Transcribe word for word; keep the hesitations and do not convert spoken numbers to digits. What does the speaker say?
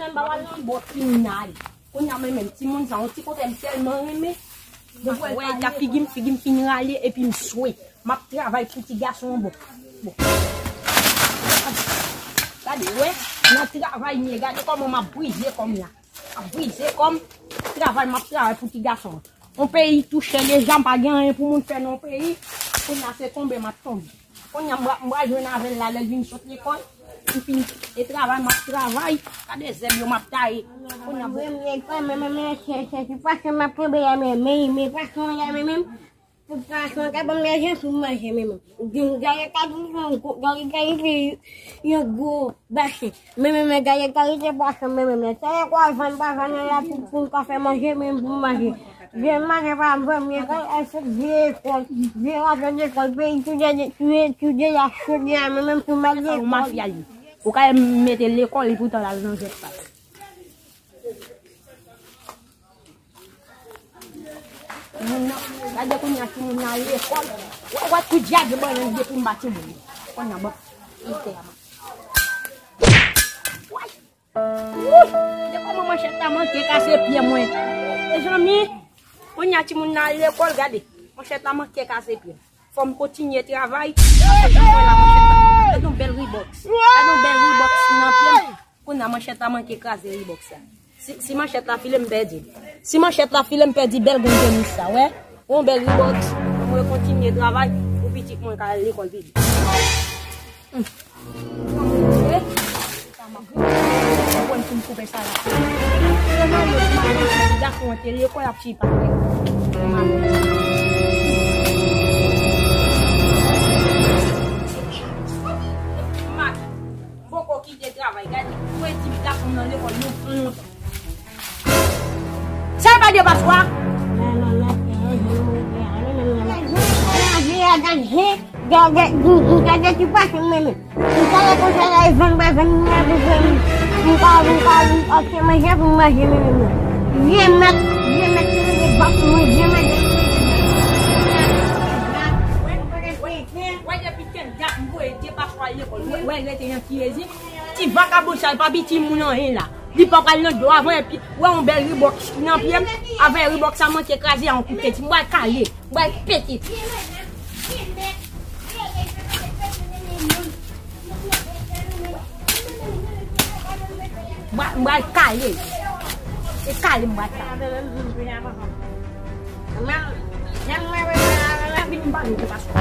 nan ba wal nan bò kriminal. Kounye a mwen menm, timoun sa, yon ti kote m tèlman renmen. Depi wè ta figi m, figi m fin rale, epi m swe. M ap travay pou ti gason an bon. Bon. Gade, wè, nan travay m ye, gade kòman m ap brize kò m la. M ap brize kò m, travay, m ap travay pou ti gason an. Yon peyi tou chè deja, m pa gen anyen pou moun fè nan yon peyi. Kounye a se tonbe m ap tonbe. Kounye a m pral, m pral jwenn avè l la lè l vin sot lekòl. M fin e travay, m ap travay. Gade zèb yo m ap taye. Kounye a m. Mwen, mwen, mwen, mwen, se, se, se pwason m ap kenbe la, men, men, men pwason an la, men, men. Pou pwason an ka ban m lajan pou m manje, men, men. Gen gade kalite yon gwo, gade kalite yon gwo basen. Men, men, men, gade kalite pwason, men, men, men. Sa yo kwa vann pwason an la pou, pou m ka fè manje, men, pou m manje. Vye maten pa m fè m lekòl, èske vye lekòl, vye lajan lekòl, peyi tou de, tou de, tou de la chode a, men menm tou mal lekòl. Ou mafya li. Ou ka mete lekòl, li poutan l al nan zèk pa l. Moun nan, gade kounye a timoun nan al lekòl. Wè, wè, kou djab yo ban nan lide pou m ba timoun. Kounye a ban. Ite a man. Wè. Wouy! Gade kòman manchèt la manke kase pye mwen. Mezanmi, kounye a timoun nan al lekòl, gade. Manchèt la manke kase pye m. Fò m kontinye travay. Paske jan m wè la, manchèt la. Gade yon bèl Reeboks. Gade yon bèl Reeboks nan pye m. Kounye a manchèt la manke kraze Reeboks la. Si, si manchèt la file, m pèdi. Si manchèt la file, m pèdi bèl grenn tenis sa, wè. Yon bèl Reeboks. Mwen kontinye travay pou pitit mwen ka al lekòl pi byen. Mwen pou m koupe sa la. Sèlman yo, gason an te lekòl ap tipa. Mwen poko kite travay, gade. Mwen di gason nan lekòl, nou pran lontan. Sa e pa de paswa? Gade ti pwason m menm. M pale konsa la, e vann pa vann, m ap vann. M pa, m pa, m ap fè manje pou m manje menm. Vye mèt, vye mèt, se mete bak mwen, vye mèt. Wè depi kèl dat m voye de paswa lekòl. Wè, wè, rete nan kirezi. Ti vakabon sa, li pa piti moun anyen la. Li pa pral nan do avan epi wè yon bèl Reeboks ki nan pye m. Avan Reeboks sa manke kraze a yon kout teti. M pral kale. M pral pete. M pral, m pral kale. Se kale m pral kale. Vin m pale de paswa.